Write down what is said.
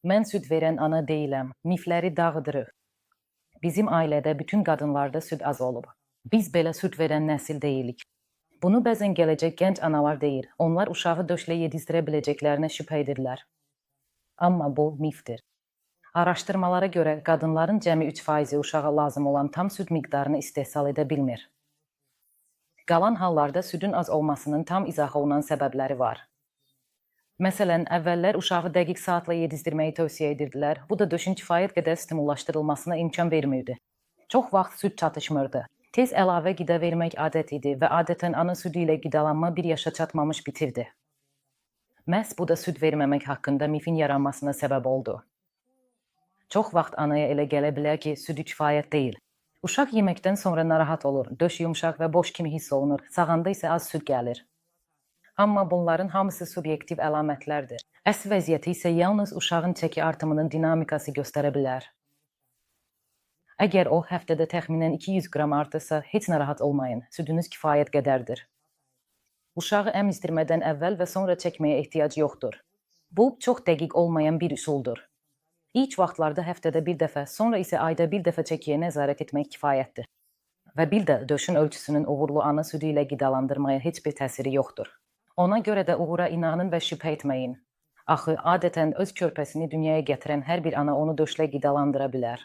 Mən süd verən ana deyiləm. Mifləri dağıdırıq. Bizim ailədə bütün qadınlarda süd az olub. Biz belə süd verən nəsil deyilik. Bunu bəzən gələcək gənc analar deyir. Onlar uşağı döşlə yedizdirə biləcəklərinə şübhə edirlər. Amma bu mifdir. Araşdırmalara görə qadınların cəmi 3%-i uşağa lazım olan tam süd miqdarını istehsal edə bilmir. Qalan hallarda südün az olmasının tam izah olunan səbəbləri var. Məsələn, əvvəllər uşağı dəqiq saatla yedizdirməyi tövsiyə edirdilər. Bu da döşün kifayət qədər stimullaşdırılmasına imkan vermirdi. Çox vaxt süd çatışmırdı. Tez əlavə qida vermək adət idi və adətən ana südü ilə qidalanma bir yaşa çatmamış bitirdi. Məhz bu da süd verməmək haqqında mifin yaranmasına səbəb oldu. Çox vaxt anaya elə gələ bilər ki, südü kifayət deyil. Uşaq yeməkdən sonra narahat olur, döş yumşaq və boş kimi hiss olunur, sağanda isə az süd gəlir. Amma bunların hamısı subyektiv əlamətlərdir. Əsl vəziyyəti isə yalnız uşağın çəki artımının dinamikası göstərə bilər. Əgər o həftədə təxminən 200 qram artırsa, heç narahat olmayın, südünüz kifayət qədərdir. Uşağı əmizdirmədən əvvəl və sonra çəkməyə ehtiyac yoxdur. Bu, çox dəqiq olmayan bir üsuldur. İlk vaxtlarda həftədə bir dəfə, sonra isə ayda bir dəfə çəkiyə nəzarət etmək kifayətdir. Və bir də döşün ölçüsünün uğurlu ana südü ilə qidalandırmaya heç bir təsiri yoxdur. Ona görə də uğura inanın və şübhə etməyin. Axı, adətən öz körpəsini dünyaya gətirən hər bir ana onu döşlə qidalandıra bilər.